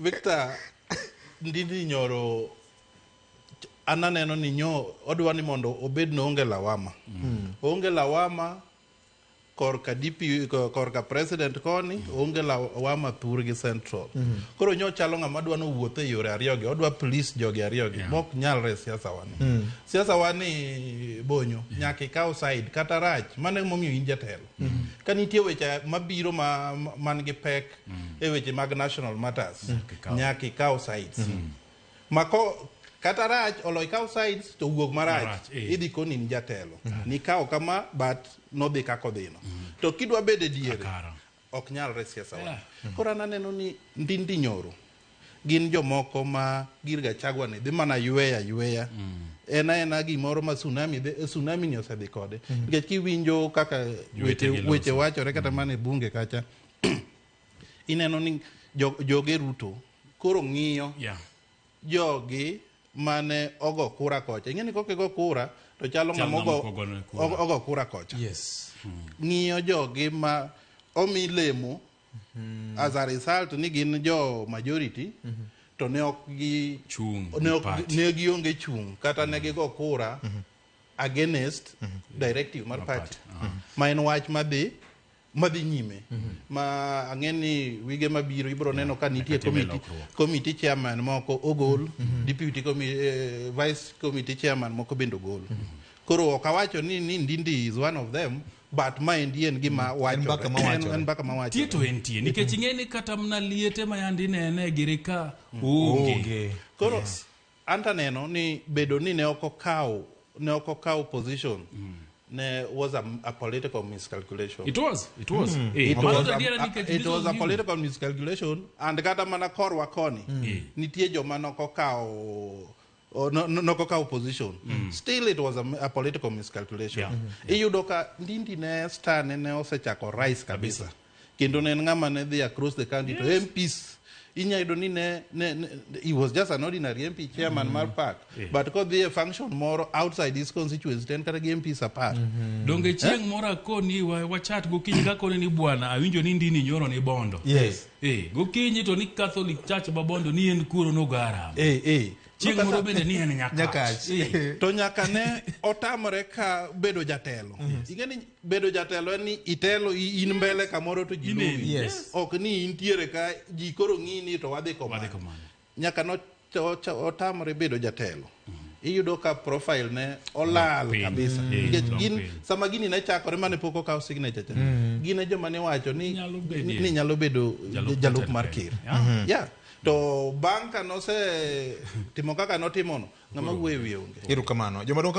Victor, Ndindi Nyoro an aneno ni nyo odwa ni mondo obed no onge lawama. Onge lawama korka DP, korka president koni, onge lawama thurgi central. Koro nyo chalo ng'ama dwa nowuoth e yore ariyogi, odwa please jogi ariyogi, mok nyalre e siasa wani. Siasa wani bonyo, nyaka ikaw side kata rach, mano emomiyo in jatelo. Ka nitie weche mabiro ma, man gi pek e weche mag national matters, nyaka ikaw sides. Mako kata rach olo ikaw sides to wuog marach, Marach, eh. idhi koni in jatelo. Nikawo kama but nodhi kaka odhino. To kidwa bedo e diere, Kara. ok nyalre siasa wa. Yeah. Koro an aneno ni Ndindi Nyoro gin jomoko ma gir Gachagua ni dhi mana yweya yweya. En aena gimoro ma tsunami dhi, tsunami ni osedhi kode. Nikech kiwinjo kaka weche, Jowetegi weche loso. wachore kata mana e bunge kacha, ineno ni joge Ruto koro ng'iyo jogi mane ogo kura kocha. Ing'e ni kokigo kura to chalo Chalo ng'ama ng'ama ogo, ok ogone kura. ogo kura kocha. Yes. Ng'iyo jogi ma omi lemo as a result ni gin jo majority to ne ok gi Chung' ne gi ok party. ne gionge chung' kata ne gigo kura against directive mar Mar party party, ma en wach madhi nyime ma ang'e ni wige mabiro ibiro neno ka nitie Nyaka time committee, lokruok. committee chairman moko ogol, deputy vice committee chairman moko bende ogol. Koro ok awacho ni Ndindi is one of them, but maendi en gima wachore. Mbaka mawachore. En mbaka mawachore. Tie to entie nikech ing'e ni kata mana liete ma yande inene giri ka onge. Onge. Koro anta neno ni bedo ni ne ok okaw position ne was a political miscalculation. It was, it was. Eh, It mano was to a, adiera nikech it this was a huge. political miscalculation and kata mana korwa koni nitie joma nokokawo nokokawo position, still it was a political miscalculation. Iyudo ka Ndindi ne star ne osechako rise kabisa kendo ne en ng'ama ne dhi across the country to MPs inya yudo ni ne he was just an ordinary MP chairman mar park, but kodhi e function moro outside his constituency to en kata gi MPs 10. Donge chieng' moro akoni wachat gokinyi kakoni ni bwana awinjo ni Ndindi Nyoro ni Bondo. Eh, gokinyi to ni Catholic Church ma Bondo ni en kuro nogo aram. Eh. Chieng' moro bende ni en Nyakach. Nyakach. Eh. To nyaka ne otamore ka bedo jatelo. Ing'e ni bedo jatelo en ni itelo in mbele kamoro to ji Ineni. luwi. Ok ni intiere ka ji koro ng'i ni to wadhi komano. Wadhi komano. Nyaka no otamore bedo jatelo, iyudo ka profile ne olal Piny. kabisa. Eh, Nikech dok gin piny. sama gini ne chakore mane pok okaw signature cha, gin e joma ne wacho ni Nyalo bedie. ni nyalo bedo Jalup jalup jatend mar piny. ker. Yeah. To bang' ka nose timo kaka notimono, ng'ama wuoyo e wiye onge. Erokamano. Jomadongo.